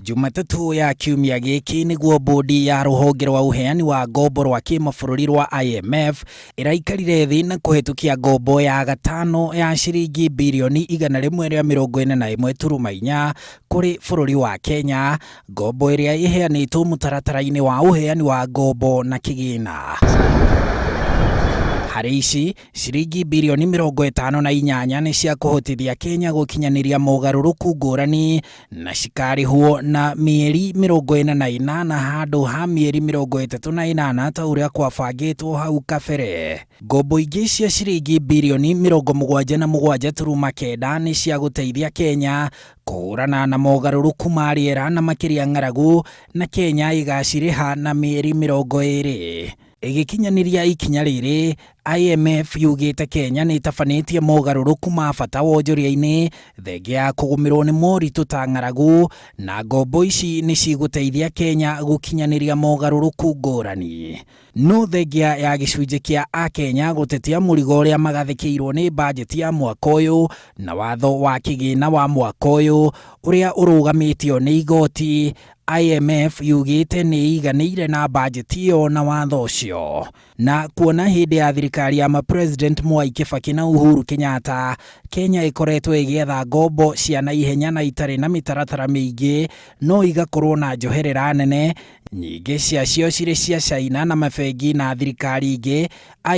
Jumatatũ ya kiumia gĩkĩ nĩguo bodi ya rũhonge rwa ũheani wa ngombo rwa kĩmabũrũri rwa IMF ĩraikarire thĩ na kũhetũkia ngombo ya gatano ya ciringi birioni 141.4 kũrĩ bũrũri wa Kenya, ngombo ĩrĩa ĩheanĩtwo mũtaratara-inĩ wa ũheani wa ngombo na kĩgĩna. Harĩ ici, ciringi birioni 58 nĩ cia kũhotithia Kenya gũkinyanĩria mogarũrũku ngũrani na cikarĩhwo na mĩeri 48 handũ ha mĩeri 38 ta ũrĩa kwabangĩtwo hau kabere. Ngombo ingĩ cia ciringi birioni 77.9 nĩ cia gũteithia Kenya kũhũrana na mogarũrũku ma rĩera na makĩria ng'aragu, na Kenya ĩgacirĩha na mĩeri 20. Ĩgĩkinyanĩria ikinya rĩrĩ, IMF yugĩte Kenya nĩ ĩtabanĩtie mogarũrũku ma bata wonjoria-inĩ thengia ya kũgũmĩrwo nĩ moritũ ta ng'aragu, na ngombo ici nĩ cigũteithia Kenya gũkinyanĩria mogarũrũku ngũrani. No thengia ya gĩcunjĩ kĩa Akenya gũtetia mũrigo ũrĩa magathĩkĩirwo nĩ bajeti ya mwaka ũyũ na watho wa kĩgĩna wa mwaka ũyũ ũrĩa ũrũgamĩtio nĩ igoti, IMF yugĩte nĩ ĩiganĩire na bajeti ĩyo na watho ũcio. Na kuona hĩndĩ ya thirikari ya ma-president Mwai Kibaki na Uhuru Kenyatta, Kenya ĩkoretwo ĩgĩetha ngombo cia naihenya na itarĩ na mĩtaratara mĩingĩ no igakorwo na njoherera nene, nyingĩ ciacio cirĩ cia China na mabengi na thirikari ingĩ,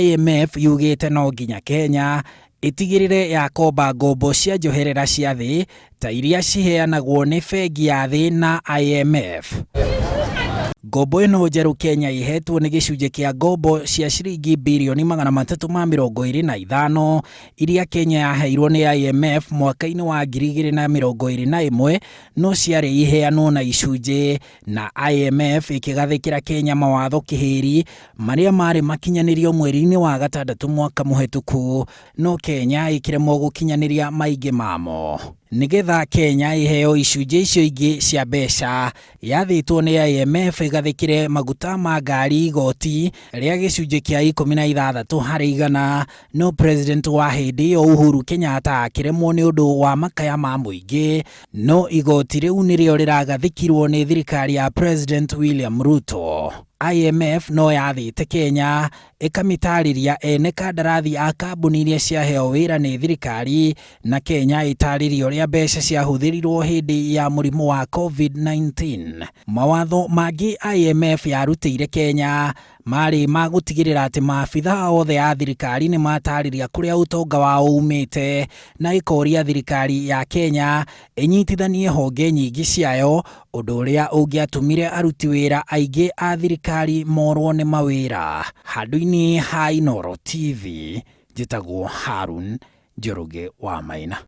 IMF yugĩte no nginya Kenya ĩtigĩrĩre yakomba ngombo cia njoherera cia thĩ ta iria ciheanagwo nĩ bengi ya thĩ na IMF. Ngombo ĩno njerũ Kenya ĩhetwo nĩ gĩcunjĩ kĩa ngombo cia ciringi birioni 325 iria Kenya yaheirwo nĩ IMF mwaka-inĩ wa 2021, no ciarĩ iheanwo na icunjĩ, na IMF ĩkĩgathĩkĩra Kenya mawatho kĩhĩri marĩa marĩ makinyanĩrio mweri-inĩ wa gatandatũ mwaka mũhetũku, no Kenya ĩkĩremwo gũkinyanĩria maingĩ mamo. Nĩgetha Kenya ĩheo icunjĩ icio ingĩ cia mbeca, yathĩtwo nĩ IMF ĩgathĩkĩre maguta ma ngari igoti rĩa gĩcunjĩ kĩa 16%, no president wa hĩndĩ ĩyo Uhuru Kenyatta akĩremwo nĩ ũndũ wa makaya ma mũingĩ, no igoti rĩu nĩrĩo rĩragathĩkirwo nĩ thirikari ya President William Ruto. IMF no yathĩte Kenya ĩkamĩtarĩria ene kandarathi a kambuni iria ciaheo wĩra nĩ thirikari, na Kenya ĩtarĩrie ũrĩa mbeca ciahũthĩrirwo hĩndĩ ya mũrimũ wa COVID-19. Mawatho mangĩ IMF yarutĩire Kenya marĩ ma gũtigĩrĩra atĩ maabitha othe a thirikari nĩ matarĩria kũrĩa ũtonga wao umĩte, na ĩkoria thirikari ya Kenya ĩnyitithanie honge nyingĩ ciayo, ũndũ ũrĩa ũngĩatũmire aruti wĩra aingĩ a thirikari morwo nĩ mawĩra. Handũ-inĩ ha Inooro TV, njĩtagwo Harun Njoroge wa Maina.